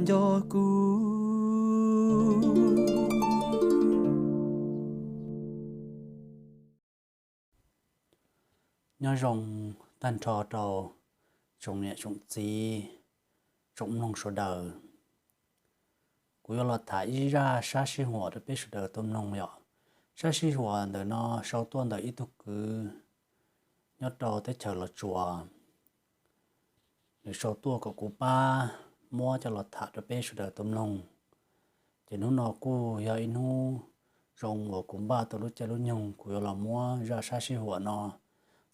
cov kuv. Nyob zoo tag nrho rau tsoom niam tsoom txiv, tsoom mloog sawv daws. Kuv yuav los tham ib zaj sab sij huam rau peb sawv daws tau mloog yom. Sab sij huam ntawm no sau tuaj ntawm ib tug kwv nyob rau teb chaws Los Tsuas. Nws sau tuaj kom kuv pab muab coj los tham rau peb sawv daws tau mloog. Ces hnub no kuj yog ib hnub zoo uas kuv npaj tau lub caij lub nyoog kuv yuav los muab zaj sab sij huam no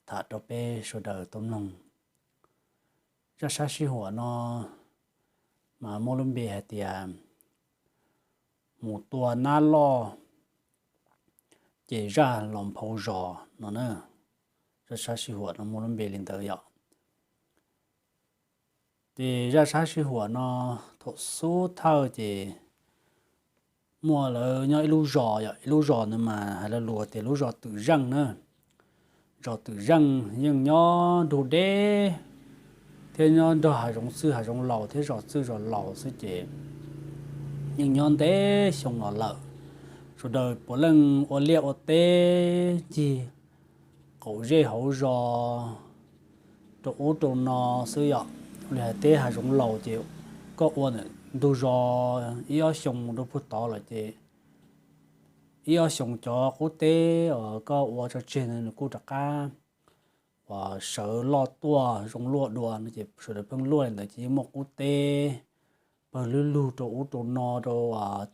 tham rau peb sawv daws tau mloog. Zaj sab sij huam no mas muaj lub npe hais tias mus tua nab loj ces zaj los nphau zos no na. Zaj sab sij huam no muaj lub npe li ntawd yom. Ces zaj sab sij huam no thaum xub thawj ces muaj lawv nyob ib lub zos yom, ib lub zos ntawd mas hais lo lus tias lub zos Twm Zeej na. Zos Twm Zeej yeej nyob ntug deb thiab nyob nrog hav zoov txwj hav zoov laus thiab zos txwj zos laus xwb ces yeej nyob ntev xyoo los lawm. Sawv daws puav leej ua liaj ua teb ncig qaum zej hauv zos rau ub rau no xwb yom. Ua li hais teb hav zoov laus ces koj ua ntawm ntug zos ib ob xyoo mus rau puag tod lawm ces ib ob xyoo cov qub teb uas koj ua tso tseg ntawd nws kuj rov qab uas sawv loj tuaj zoo luaj dua no ces sawv daws pheej luaj li ntawd ces yeej muaj qub teb pawg lug lug rau ub rau no rau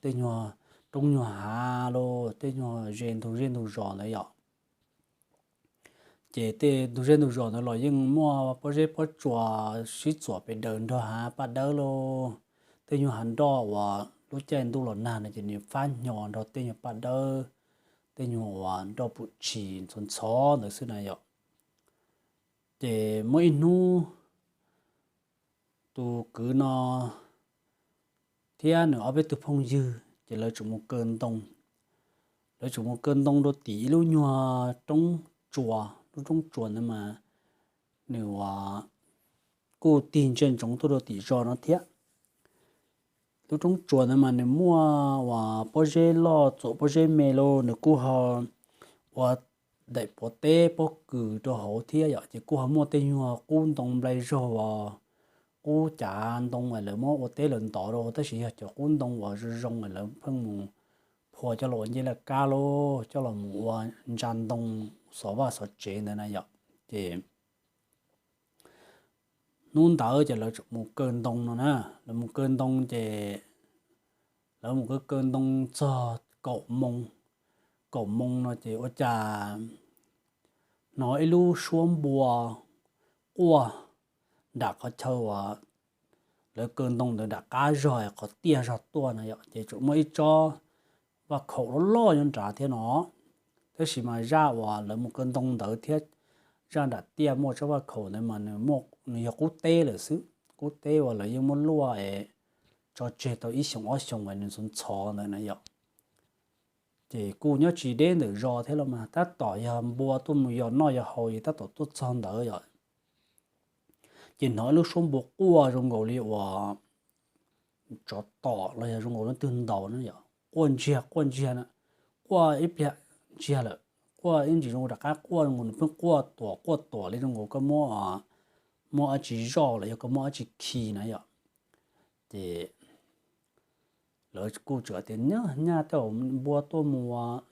tej nyuag roob nyuag hav los tej nyuag ze ntug zej ntug zos ntawd yom. Ces tej ntug zej ntug zos ntawd los yeej muaj pob zeb pob tsuas sib txuam pes daws nrog hav paj dawb lauj. Tej nyuag hav nroj uas lub caij ntuj los nag no ces nws fab hnyo nrog tej nyuag paj dawb, tej nyuag uas nroj pum tshis ntxhov ntxhov ntawd xwb na yom. Ces muaj ib hnub tus kwv no thiab nws ob peb tug phooj ywg ces lawv tseem mus kaw ntoo. Lawv tseem mus kaw ntoo rau tim ib lub nyuag roob tsuas, lub roob tsuas ntawd mas nws uas kuj tig ntsia ntsoov tuaj rau tim zos no thiab. Lub roob tsuas ntawd mas nws muaj uas pob zeb loj txuam pob zeb me los nws kuj ho ua daim pov teb pob kws rau hauv thiab yom, ces kuj ho muaj tej nyuag qub ntoo nplai zog uas qub cav ntoo es lawv muab ua teb lawv ntov rau tab sis yog cov qub ntoo uas zoo zoo es lawv pheej mus phua coj los ua ncej laj kab los coj los mus ua ntsa ntoo xov vaj xov tsev ntawd na yom. Ces hnub ntawd ces lawv mus kaw ntoo no na, lawv mus kaw ntoo ces lawv mus kaw kaw ntoo txog kaum moo, kaum moo no ces ua cas hnov ib lub suab npua quaj nram qhov chaw uas lawv kaw ntoo ntawd nram qab zog qhov tiaj zog tuaj na yom, ces tseem muaj ib tsob vaj khaum loj loj nyob nrad thiab no. Tab sis mas zaj uas lawv mus kaw ntoo ntawd thiab zaj nram tiaj muaj tsob vaj khaum ntawd mas nws yog qub teb lawm xwb, qub teb uas lawv yeej muab luaj es tso tseg tau ib xyoos ob xyoos es nws ntxhov ntxhov ntawd na yom. Ces kuj nyob tsis deb ntawm zos thiab los mas tab tom yog npua tuaj mus yos noj yos haus es tab tom tuaj txog ntawd yom. Ces hnov ib lub suab npua quaj zoo nkaus li uas tsov tom los yog zoo nkaus leej twg ntaus na yom, quaj ntsiag quaj ntsiag na, quaj ib pliag ntsiag lawm, quaj ib ntsis zoo rov qab quaj zoo nkaus nws pheej quaj tuam quaj tuam li zoo nkaus koj muab, muab dab tsi zoj los yog koj muab dab tsi khi na yom. Ces lawv kuj txawm tias nyaj nyaj tej npua tuaj mus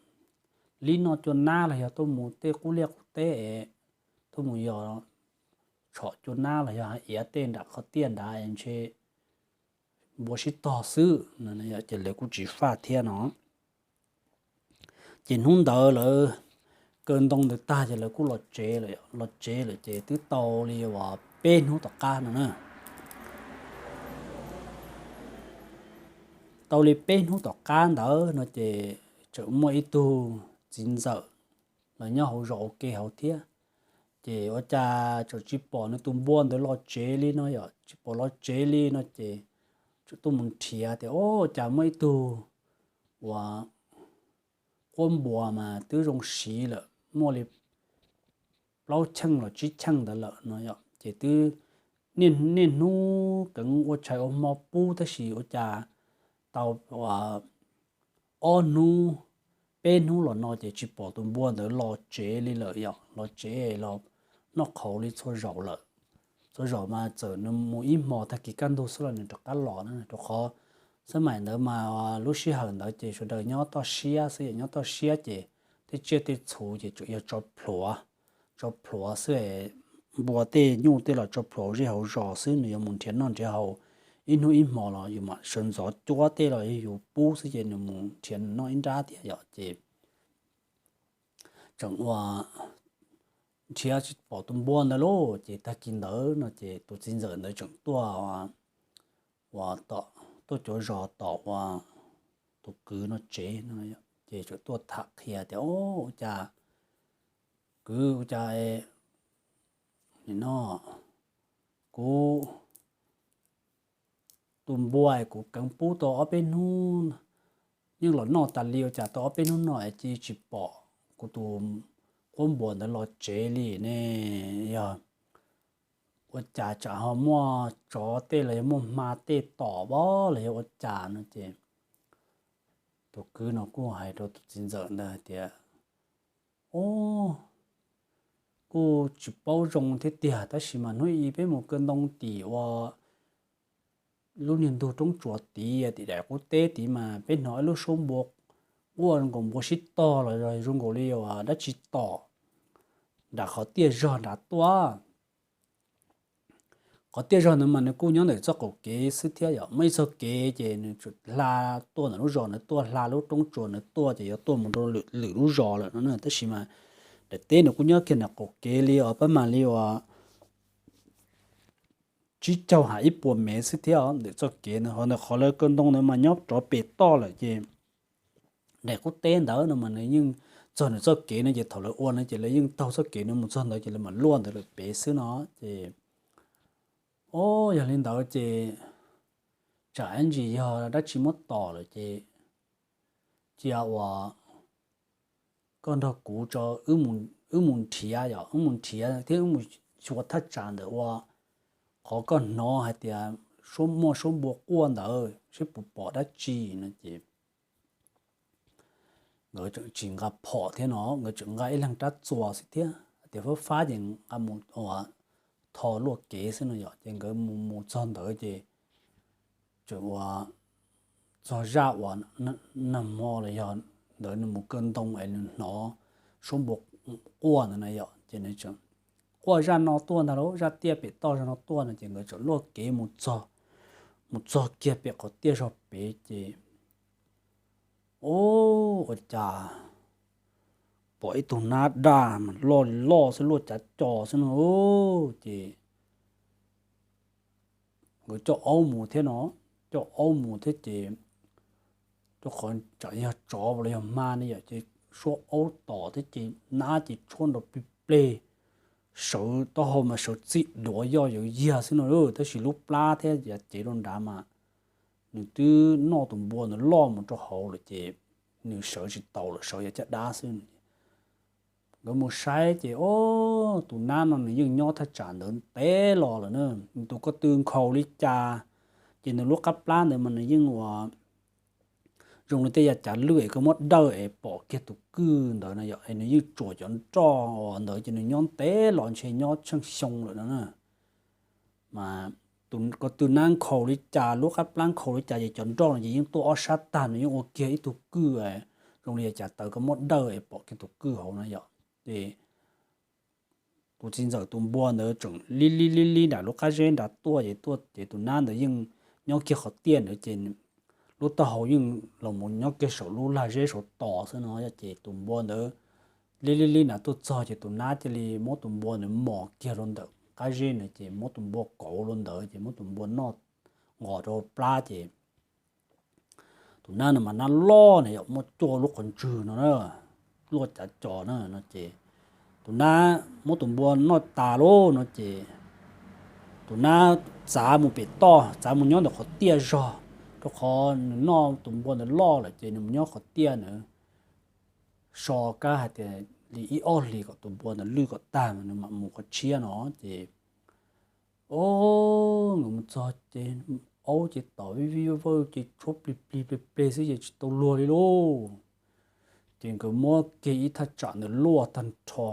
li noj cua nab los yog tuaj mus tej qub liaj qub teb es tuaj mus yos tshom cua nab los yog iav tej nram qhov tiaj nrad ntshe npua sib tog xwb no, ces lawv kuj tsis faj thiab no. Ces hnub ntawd lawv kaw ntoo ntawd tag ces lawv kuj los tsev lawm, los tsev lawm ces twb tau li uas peb hnub tom qab no na. Tau li peb hnub tom qab ntawd no ces tseem muaj ib tug txiv ntxawm los nyob hauv zos ua ke hauv thiab. Ces ua cas tseem tsis pom nws tus npua ntawd los tsev li no yom, tsis pom los tsev li no ces tseem tuaj mus nrhiav tias ua cas muaj ib tug uas quab npua mas twb zoo siv lawm, muaj li plaub cheej los tsib cheej ntawd lawm no yom, ces twb niaj hnub keev ua tshais ua hmo pub tab sis ua cas tau ob hnub peb hnub los no ces tsis pom tus npua ntawd los tsev li lawm, yog los tsev los noj qhauv li txhua zaus lawm. Txhua zaus mas txawm nws mus ib hmos tag kis kaj ntug xwb los nws rov qab los na, rau qhov xab maim ntawd mas lub sij hawm ntawd ces sawv daws nyob toj siab xwb, nyob toj siab ces tej tsiaj tej txhu ces tsuas yog tso plhuav, tso plhuav xwb. Npua tej nyuj tej los tso plhuav zej hauv zos xwb, nws yuav mus nrhiav noj nrhiav haus ib hnub ib hmo los yus mam sawv ntxov cuab tej los yog yus pub xwb ces nws mus nrhiav noj ib nrab thiab yom. Ces tseem ua nrhiav tsis pom tus npua ntawd lauj, ces tag kis ntawd no ces tus txiv ntxawm ntawd tseem tuaj ua, tuaj cuav zos tom ua tus kwv no tsev no, ces tseem tuaj tham qhia tias, Ua cas kwv, ua cas no kuv tus npua kuv keev pub tau ob peb hnub yeej los noj tas li, ua cas tau ob peb hnub no es cia tsis pom kuv tus qub npua ntawd los tsev li ne? Yog ua cas tsam ho muaj tsov tej los yog muaj hma tej tom los yog ua cas no? Ces tus kwv no kuj hais rau tus txiv ntxawm ntawd hais tias, Ub, kuj tsis paub zoo thiab tiag, tab sis mas hnub i peb mus kaw ntoo tim ua lub niag ntug roob tsuas tid, tim daim qub teb tid mas peb hnov ib lub suab npua quaj zoo nkaus npua sib tog los zoo nkaus li dab tsi tom nram qhov tiaj zog nrad tuaj. Qhov tiaj zog ntawd mas nws kuj nyob ntawm txoj qaum kev xwb thiab yom, muaj ib txoj kev ces nws tsuas hla tuaj ntawm lub zos ntawd tuaj, hla lub roob tsuas ntawd tuaj ces yuav tuaj mus rau lwm lub zos lawm no, tab sis mas daim teb nws kuj nyob kiag ntawm qaum kev li os, pab mam li uas tsib caug ham ib puas mev xwb thiab ntawm txoj kev ntawd. Ho ntawm qhov lawv kaw ntoo ntawd mas nyob rov pem toj lawm ces daim qub teb ntawd no mas nws yeej txog nws txoj kev no ces thaum lawv ua no ces lawv yeej taug txoj kev no mus txog ntawd ces lawv mam luaj ntawd lawm pem xwb no. Ces o, yog li ntawd ces tsam ib ntsis yog dab tsi muab tom lawm ces cia uas koj nrog kuv tso, wb mus nrhiav yom, wb mus nrhiav thiab wb mus xyuas thaj tsam ntawm ua qhov koj hnov hais tias muaj suab npua quaj ntawd seb puas pom dab tsi no ces nkawd tseem tsis nqa phom thiab no, nkawd tseem nqa ib leeg rab txuas xwb thiab tias fab fab ces nqa mus ua tho luaj kev xwb no yom. Ces nkawd mus mus txog ntawd ces tseem ua txog zaj uas nag hmo los yog ntawd nws mus kaw ntoo es nws hnov suab npua quaj ntawd na yom, ces nws tseem quaj zaj no tuaj ntag lauj, zaj tiaj pem toj zaj no tuaj no ces nkawd tseem luaj kev mus txog, mus txog kiag pem qhov tiaj zog pem ces o, ua cas pom ib tug nab daj mas loj li loj xwb, luaj cav co xwb no. Ces nkawd coj aub mus thiab no, coj aub mus thiab ces rau qhov tsam yog tsov los yog hma ne yom, ces suab aub tom thiab ces nab ces tshuab nrov plig pleg, sawv taub hau mas sawv txij duav yoj yawv yag xwb no, tab sis lub plab thiab yav cev rau nrad mas nws twb noj tus npua ntawd loj mus rau hauv lawm ces nws sawv tsis taus lawm, sawv yav caj dab xwb. Nkawd mus saib ces o, tus nab no nws yeej nyob thaj tsam ntawd ntev los lawm na. Tus ko tw nkhaus li cas ces nws lub qab plab ntawd mas nws yeej ua zoo li tej yav cav lwj es koj muab dawj es pom kiag tus kwj ntawd no yom, es nws yeej tsuam cov nroj ntawd ces nws nyob ntev los ntshe nyob tsheej xyoo lawm no na. Mas tus ko tw nab nkhaus li cas, lub qab plab nkhaus li cas ces cov nroj no ces yeej tuaj ob sab tag, nws yeej ua kiag ib tug kwj zoo li yav cav taws koj muab dawj es pom kiag tus kwj hauv no yom. Ces tus txiv ntxawm tus npua ntawd tseem li li li li nram lub qab zeb nrad tuaj ces tuaj ces tus nab ntawd yeej nyob kiag qhov tiaj ntawd ces lub taub hau yeej los mus nyob kiag saum lub lag zeb saum tos xwb no. Ces tus npua ntawd li li li nrad tuaj txog ces tus nab cia li muab tus npua ntawd mos kiag rau ntawm qab zeb ntawd ces muab tus npua kauv rau ntawd ces muab tus npua noj nqos rau plab ces tus nab no mas nab loj na yom, muaj cuaj lub qhov ntswg no na, luaj cav co na no ces tus nab muab tus npua noj tas lauj no ces tus nab txav mus pem toj, txav mus nyob ntawm qhov tiaj zog, rau qhov nws noj tus npua ntawd loj lawm ces nws mus nyob qhov tiaj ntawd so kab hais tias li ib ob hlis kom tus npua ntawd lwj kom tag mas nws mam mus qhov tshiab no ces Ob, nkawd mus txog ces aub ces tom vij vij vawj ces tshuab plig plig plig plig xwb ces tsis tau luag li lauj. Ces nkawd muab kiag ib thaj tsam ntawd luaj tag nrho,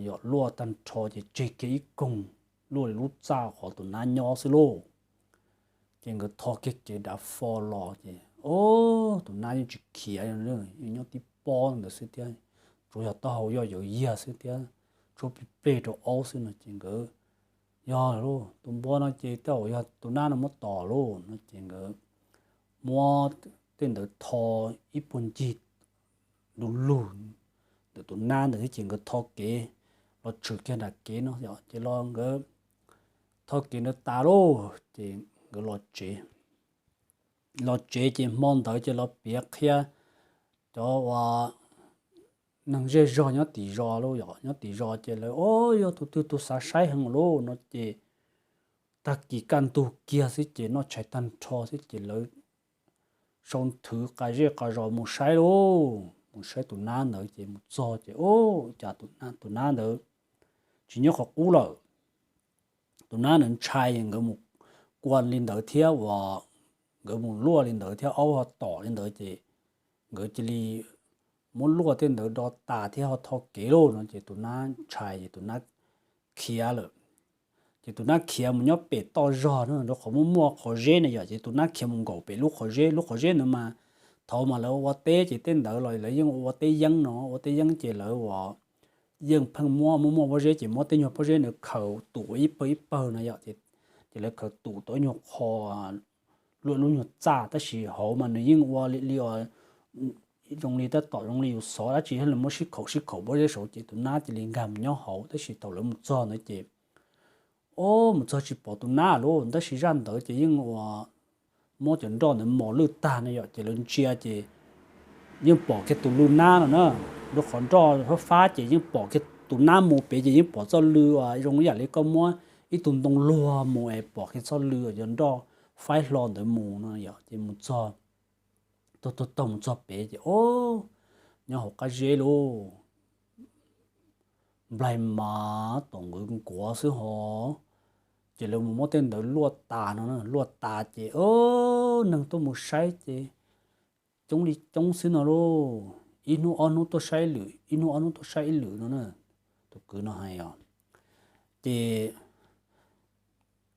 yog luaj tag nrho ces tseg kiag ib koog luaj li lub txaj qhov tus nab nyob xwb lauj. Ces nkawd tho kiag kev dav fo los ces ob, tus nab yeej tsis khiav, yeej nyob tib pob ntawd xwb thiab, tsuas yog taub hau yoj yawv yiag xwb thiab, tshuab plig plig rau aub xwb no ces nkawd, yog lauj, tus npua no ces tej zaum yog tus nab no muab tom lauj no ces nkawd muab tej ntawd tho ib puag ncig du lug ntawm tus nab ntawd thiab ces nkawd tho kev los tshwm kiag nram kev no ces los nkawd tho kev ntawd tas lauj ces nkawd los tsev. Los tsev ces hmo ntawd ces los piav qhia cov uas neeg zej zog nyob tim zos lauj, yog nyob tim zos ces lawv, ob, yog tus twg tus xav saib heev lauj no ces tag kis kaj ntug kiag xwb ces noj tshais tag nrho xwb ces lawv sau nthwv qa zej qa zos mus saib lauj, mus saib tus nab ntawd ces mus txog ces, ub, cas tus nab ntawd tsis nyob qhov qub lawm. Tus nab ntawd ntshai, nkawd mus kua li ntawd thiab uas nkawd mus luaj li ntawd thiab aub ho tom li ntawd ces nkawd cia li muab luaj tej ntawd do tas thiab ho tho kev lauj no ces tus nab ntshai ces tus nab khiav lawm. Ces tus nab khiav mus nyob pem toj zog na, rau qhov muaj muaj qhov zeb na yom, ces tus nab khiav mus nkaum pem lub qhov zeb. Lub qhov zeb ntawd mas thaum mas lawv ua teb ces tej ntawd los lawv yeej ua teb yeeb no, ua teb yeeb ces lawv uas yeej pheej muab muaj muaj pob zeb ces muab tej nyuag pob zeb ntawd khaws tus ua ib pawg ib pawg no yom, ces lawv khaws tus tau ib nyuag qho luaj lub nyuag txaj tab sis hauv mas nws yeej ua li li zoo li tab tom zoo li yus xov dab tsi thiab lawv muab sib khaum sib khaum pob zeb saud ces tus nab cia li nkag mus nyob hauv. Tab sis thaum lawv mus txog ntawd ces, ob, mus txog tsis pom tus nab lauj, tab sis zaj ntawd ces yeej ua muab cov nroj ntawd mos lwj tag no yom, ces lawv ntsia ces yeej pom kiag tus lw nab no na, rau qhov nroj fab fab ces yeej pom kiag tus nab mus pem ces yeej pom txoj lw uas zoo ib yam li koj muab ib tug ntoo luag mus es pom kiag txoj lw uas cov nroj faib hlo ntawd mus no yom, ces mus txog, taug taug taug mus txog pem ces, ob, nyob hauv qab zeb lauj, nplaig mas tom nqwv nkuav xwb ho. Ces lawv mus muab tej ntawd luaj tas no, luaj tas ces, ob, neeg tuaj mus saib ces coob li coob xwb no lauj, ib hnub ob hnub tuaj saib ib lwm, ib hnub ob hnub tuaj saib ib lwm no na, tus kwv no hais os. Ces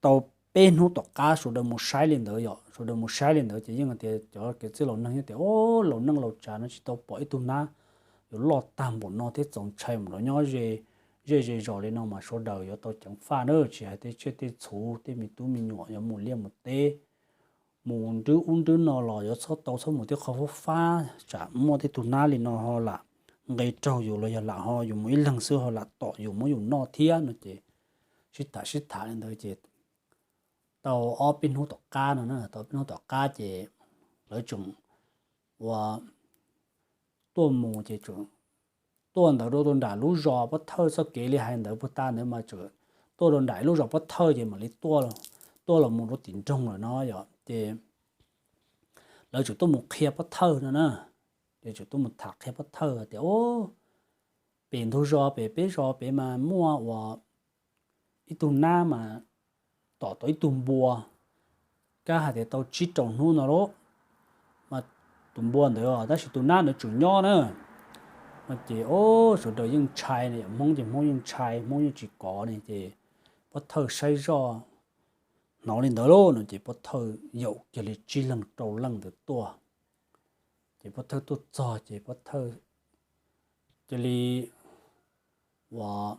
tau peb hnub tom qab sawv daws mus saib li ntawd yom, sawv daws mus saib li ntawd ces yeej tias cov kev txwj laus neeg yeej tias, ob, laus neej laus tsav no tsis tau pom ib tug nab yuav loj tag npaum no thiab txaus ntshai mus nrov nyob ze zej ze zos li no mas sawv daws yuav tau ceev faj na, tsis hais tej tsiaj tej txhu tej me tub me nyuam yuav mus liaj mus teb, mus nrwb ub nrwb no los yuav txhob tau txhob mus tej qhov fab fab, tsam muaj tej tug nab li no ho lam nqis raug yus los yog lam ho yus mus ib leeg xwb ho lam tom yus muab yus noj thiab no ces sib tham sib tham li ntawd ces tau ob peb hnub tom qab no na, tau ob peb hnub tom qab ces lawv tseem ua tuaj mus ces tseem tuaj ntawd rau nram lub zos Pob Thawj txoj kev li hais ntawd puag ta ntawd mas tseem tuaj rau nram lub zos Pob Thawj ces mam li tuaj, tuaj los mus rau tim nroog lawm no yom, ces lawv tseem tuaj mus qhia Pob Thawj no na, ces tseem tuaj mus tham qhia Pob Thawj tias, ob, pem ntug zos pem peb zos pem mas muaj uas ib tug nab mas tom tau ib tug npua, kab hais tias tau tsib rau hnub no lauj, mas tus npua ntawd tab sis tus nab ntawd tseem nyob na. No ces, ob, sawv daws yeej ntshai no, Hmoob ces Hmoob yeej ntshai, Hmoob yeej tsis kov ne ces Pob Thawj saib zoj hnov li ntawd lauj no ces Pob Thawj yaum kiag li tsib leeg rau leej ntawd tuaj. Ces Pob Thawj tuaj txog ces Pob Thawj cia li uas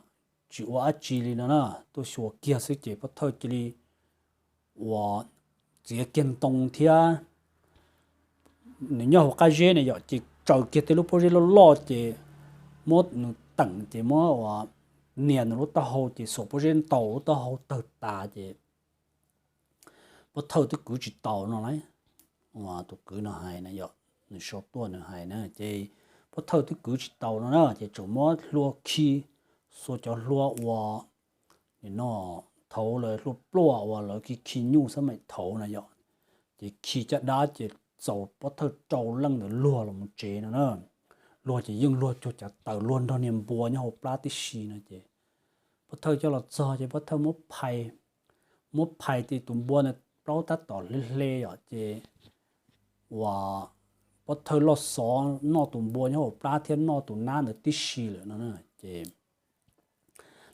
tsis ua dab tsi li no na, tuaj xyuas kiag xwb ces Pob Thawj cia li uas txiav kiag ntoo thiab, nws nyob hauv qab zeb na yom, ces tsaws kiag tej lub pob zeb loj loj ces muab nws teem ces muab uas nias nws lub taub hau ces xuas pob zeb ntaus lub taub hau tawg tas ces Pob Thawj twb kwv tsis taus no lauj. Uas tus kwv no hais na yom, nws sau tuaj nws hais na ces Pob Thawj twb kwv tsis taus no na ces tseem muab hlua khi, xuas cov hlua uas no thaud lawv hlua pluaj uas lawv khi khi nyuj xab maim thaud na yom, ces khi caj dab ces txaus Pob Thawj rau leej ntawd luag los mus tsev no na. Luag ces yeej luag cuag cav taws, luag nrog niag npua nyob hauv plab tib si no ces Pob Thawj coj los txog ces Pob Thawj muab phais muab phais ces tus npua ntawd plaub tab tom hle hle yom, ces uas pov thawj loj xov noj tus npua nyob hauv plab thiab noj tus nab ntawd tib si lawm no na. Ces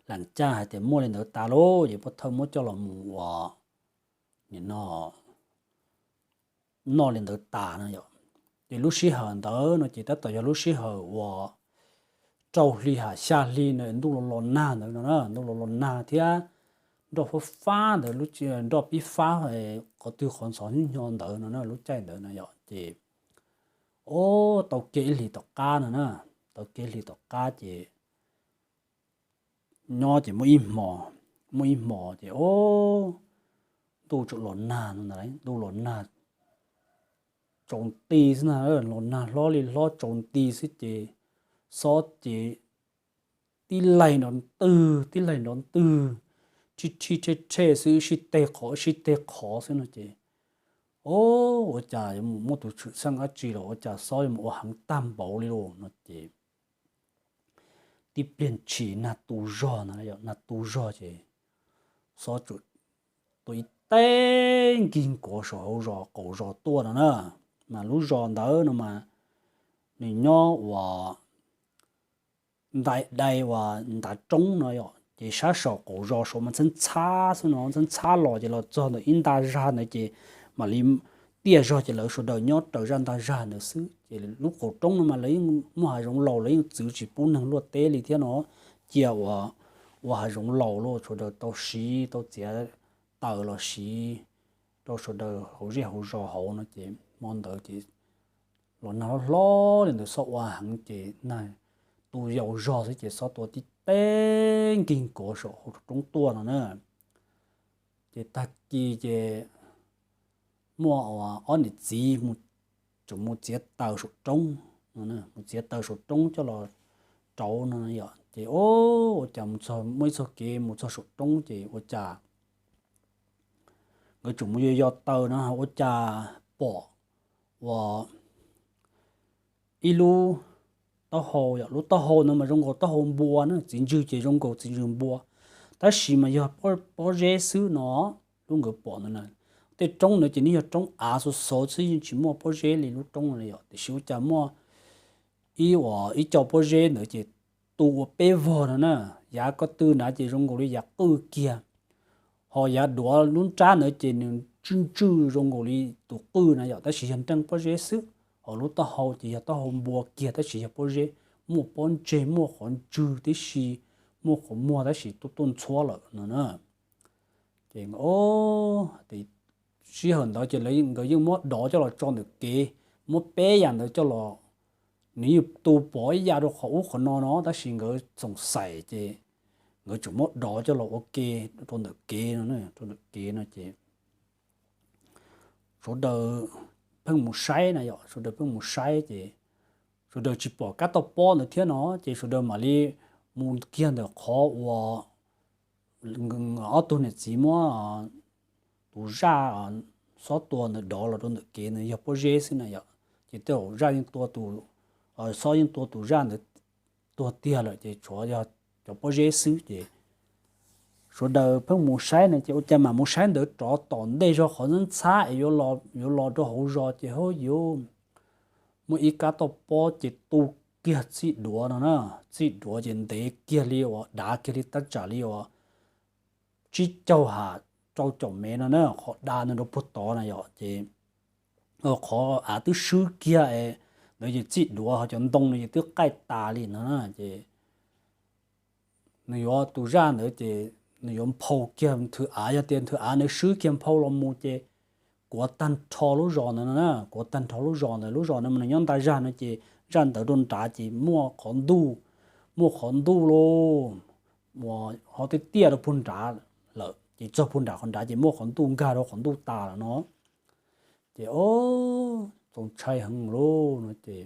lam caj hais tias muaj li ntawd tas lauj, ces pov thawj muab coj los mus uas nim no noj li ntawd tas no yom. Ces lub sij hawm ntawd no ces tab tom yog lub sij hawm uas rau hli ham xya hli na, ntuj los los nag ntawd no na, ntuj los los nag thiab nroj fab fab ntawd, lub nroj pib fab qhov twg qhov ntxhov hnyo ntawd no na, lub caij ntawd no yom. Ces o, tau kiag ib hlis tom qab no na, tau kiag ib hlis tom qab ces nyob ces muaj ib hmos, muaj ib hmos ces o, ntuj tseem los nag no ntag, ntuj los nag tsaus nti xwb na, los nag hlob li hlob tsaus nti xwb ces xob ces tib laig nrov ntwg tib laig nrov ntwg, rhij rhij rhe rhe xwb, sib teg qhov sib teg qhov xwb no ces o, ua cas yuav mus muaj tus tshwm xeeb dab tsi los ua cas xob yuav mus ua heev tag npaum li lauj no ces tib pliag ntshis nag tu zog na, nag tu zog ces xob tsuas tua ib teg nkig nkuav saum hauv zos qaum zos tuaj no na. Mas lub zos ntawd no mas nws nyob uas ntais dai uas ntav roob no yom, ces sab saum qaum zos saud mas ntxhab ntxhab xwb no, ntxhab ntxhab los ces los txog ntawm ib nta zag ntawd ces mam li tiaj zog ces lawv sawv daws nyob raws zaj nta zag ntawd xwb. Ces lub qaum roob no mas lawv yeej muaj hav zoov laus, lawv yeej txwv tsis pub neeg luaj teb li thiab no, cia ua hav zoov laus los sawv daws tau siv tau txiav taws los siv rau sawv daws hauv zej hauv zos hauv no ces hmo ntawd ces los nag hlob hlob li ntawd xob ua heev ces nag tu yau zog xwb ces xob tua tib teg nkig nkuav saum hauv roob tuaj no na. Ces tag kis ces muaj ob niam txiv tseem mus txiav taws saum roob, mus txiav taws saum roob coj los rauv no yom. Ces o, ua cas mus txog muaj ib txoj kev mus txog saum roob ces ua cas nkawd tseem mus yos yos taws no ua cas pom uas ib lub taub hau, lub taub hau no mas zoo nkaus taub hau npua na, txiv ntswg ces zoo nkaus txiv ntswg npua, tab sis mas yog pob zeb xwb no. Lub nkawd pom ntawd na, tej roob ntawd ces nws yog roob av xov xov xwb yeej tsis muaj pob zeb li lub roob no yom, tiam sis ua cas muaj ib uas ib co pob zeb ntawd ces tu ua peb vog no na. Yav ko tw nrad ces zoo nkaus li yav qwj kiag, ho yav duav lub nrab ntawd ces nws ntswj ntswj zoo nkaus li tus qwj na yom, tab sis yog nreej pob zeb xwb. Ho lub taub hau ces yog taub hau npua kiag tab sis yog pob zeb, muaj pob ntseg muaj qhov ntswg tib si, muaj qhov muag tab sis tuaj tuaj ntxhuab lawm no na. Ces sij hawm ntawd ces nkawd yeej muab dov coj los tso ntawm kev, muab peb yam ntawd coj los, nws yeej tu pov ib yam rau qhov ub qhov no no tab sis nkawd txoom xais ces nkawd tseem muab dov coj los ua ke rau ntawm kev no, rau ntawm kev no ces sawv daws pheej mus saib na yom, sawv daws pheej mus saib ces sawv daws tsis pom kab toj pob ntawd thiab no ces sawv daws mam li mus kiag ntawm qhov uas ob tug niam txiv muab tus zaj xob tua ntawd dov los rau ntawm kev ntawd yog pob zeb xwb na yom. Ces tej zaum zaj yeej tua tus, xob yeej tua tus zaj ntawd tuag tiag lawm ces tshuav yog cov pob zeb xwb ces sawv daws pheej mus saib na ces ua cas mam mus saib ntawd rov tom ntej zog qhov ntxhab ntxhab es yuav los rau hauv zos ces hauj yus muaj ib kab toj pob ces tu kiag txij duav no na, txij duav ces ntev kiag li uas dav kiag li tab tsam li uas tsib caug ha rau caum mev no na, qhov da ntawd rau puag tod na yom ces qhov av twb swb kiag ntawd ces txij duav ho cov ntoo no ces twb qaij tas li no na ces nws yuav tus zaj ntawd ces nws yuav nphau kiag nthwv av, yog tias nthwv av ntawd swb kiag nphau los mus ces kuav tag nrho lub zos ntawd no na, kuav tag nrho lub zos ntawd. Lub zos ntawd mas nws nyob nta zag no ces zaj ntawd rau nrad ces muaj qhov ntuj, muaj qhov ntuj lauj, ho tiaj tiaj rau puag nrad lawm ces txog puag nram qhov nrad ces muaj qhov ntuj nkag rau qhov ntuj tas lawm no. Ces o, txaus ntshai heev lauj no ces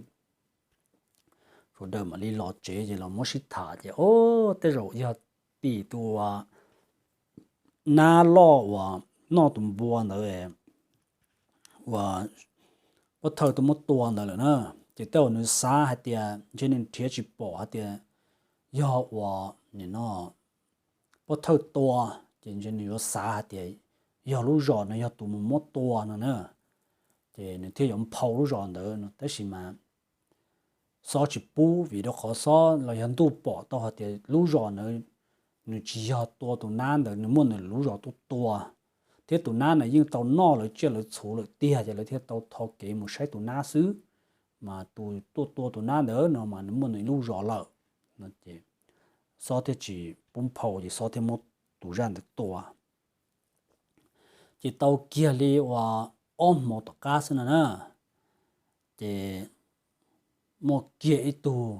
sawv daws mam li los tsev ces los muab sib tham ces o, tej zaum yog tim tus nab loj uas noj tus npua ntawd uas pov thawj tua muab tua ntawd lawm na. Ces tej zaum nws xav hais tias ntshe nws nrhiav tsis pom hais tias yog uas nim no pov thawj tua, ces ntshe nws yuav xav hais tias yog lub zos no yog tus mus muab tua no na. Ces nws thiaj yuav nphau lub zos ntawd no, tab sis mas Xob tsis pub, vim rau qhov Xob los yog Ntuj pom tau hais tias lub zos ntawd nws tsis yog tua tus nab ntawd, nws muaj nws lub zos tuaj tua, thiab tus nab ntawd yeej tau noj lawv tsiaj lawv txhu lawm tiag, ces lawv thiaj tau tho kev mus saib tus nab xwb. Mas tus tuaj tua tus nab ntawd no mas nws muaj nws lub zos lawm. Ces Xob thiaj tsis pub nphau, ces Xob thiaj muab tus zaj ntawd tua. Ces tau kiag li uas ob hmo tom qab xwb no na, ces muaj kiag ib tug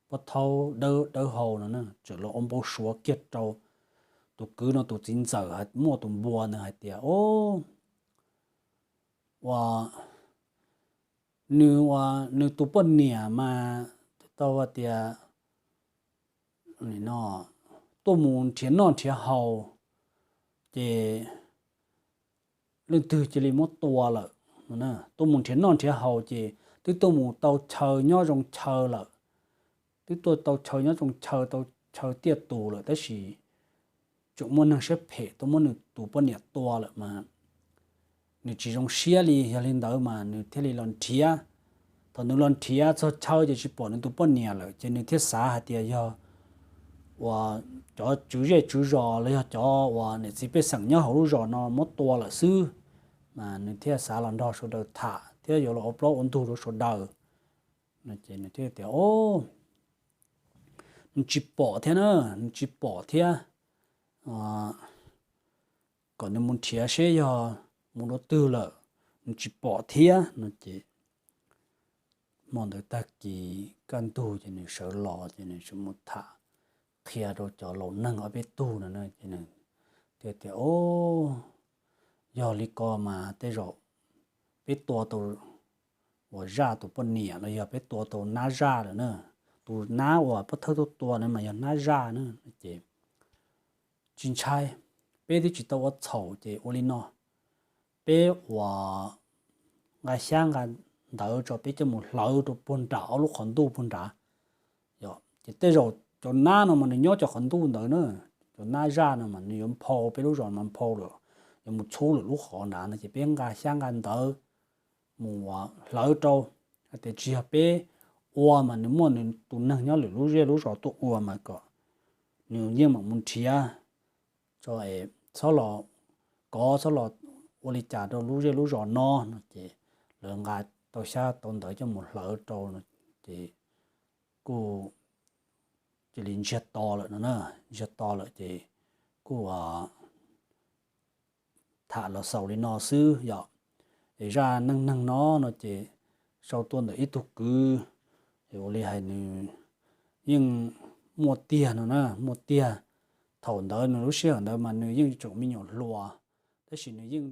pob thaub dawb dawb hau no na, txawm los ua npau suav kiag rau tus kwv no tus txiv ntxawm muaj tus npua ntawd hais tias, o, uas nws, uas nws tus poj niam mas tau hais tias tuaj mus nrhiav noj nrhiav haus, ces leej twg cia li muab tua lawm. Tuaj mus nrhiav noj nrhiav haus ces twb tuaj mus tau chaw nyob zoo chaw lawm, twb tuaj tau chaw nyob zoo chaw, tau chaw tiaj tus lawm, tab sis tseem muaj neeg siab phem tuaj muab nws tus poj niam tua lawm mas nws tsis zoo siab li. Yog li ntawd mas nws thiaj li los nrhiav. Thaum nws los nrhiav txog chaw ces tsis pom nws tus poj niam lawm, ces nws thiaj xav hais tias yog uas cov tswv zej tswv zos los yog cov uas niam txiv pej xeem nyob hauv lub zos no muab tua lawm xwb. Mas nws thiaj xav los nrog sawv daws tham thiab yuav los ua plaub ua ntug rau sawv daws. Ces nws thiaj tias, o, nws tsis pom thiab na, nws tsis pom thiab, kom nws mus nrhiav seb yog mus rau twg lawm, nws tsis pom thiab no. Ces hmo ntawd tag kis kaj ntug ces nws sawv los ces nws tseem mus tham qhia rau cov laus neeg ob peb tug no na, ces nws thiaj tias, o, yog li ko mas tej zaum peb tua tau uas zaj tus poj niam los yog peb tua tau nab zaj lawm na. Tus nab uas pov thawj tuaj tua na mas yog nab zaj na. Ces tsis ntshai, peb twb tsis tau ua txhaum ces ua li no, peb uas nqa xyab nqa ntawv tso, peb coj mus hlawv rau puag nram ob lub qhov ntuj puag nrad. Ces tej zaum cov nab no mas nws nyob cov qhov ntuj ntawd na, cov nab zaj no mas nws yuav nphau peb lub zos mas nphau lawm, yuav mus txhub lwm lub qhov nrad no, ces peb nqa xyab nqa ntawv mus hlawv rau, hais tias tsis yog peb ua mas nws muaj nws tus neeg nyob lwm lub zej lub zos tuaj ua mas kom nws yeej mam mus nrhiav tso, txhob los kov txhob los ua li cas rau lub zej lub zos no no. Ces lawv nqa tau xyab tau ntawv coj mus hlawv rau no, ces kuj cia li ntsiag to lawm no na, ntsiag to lawm ces kuj tham los xaus li no xwb yom. Es zaj neej neeg no no ces sau tuaj ntawm ib tug kwv, es ua li hais nws yeej muaj tiag no na, muaj tiag. Thaum ntawd nws lub sij hawm ntawd mas nws yeej tseem me nyuam hluas, tab sis nws yeej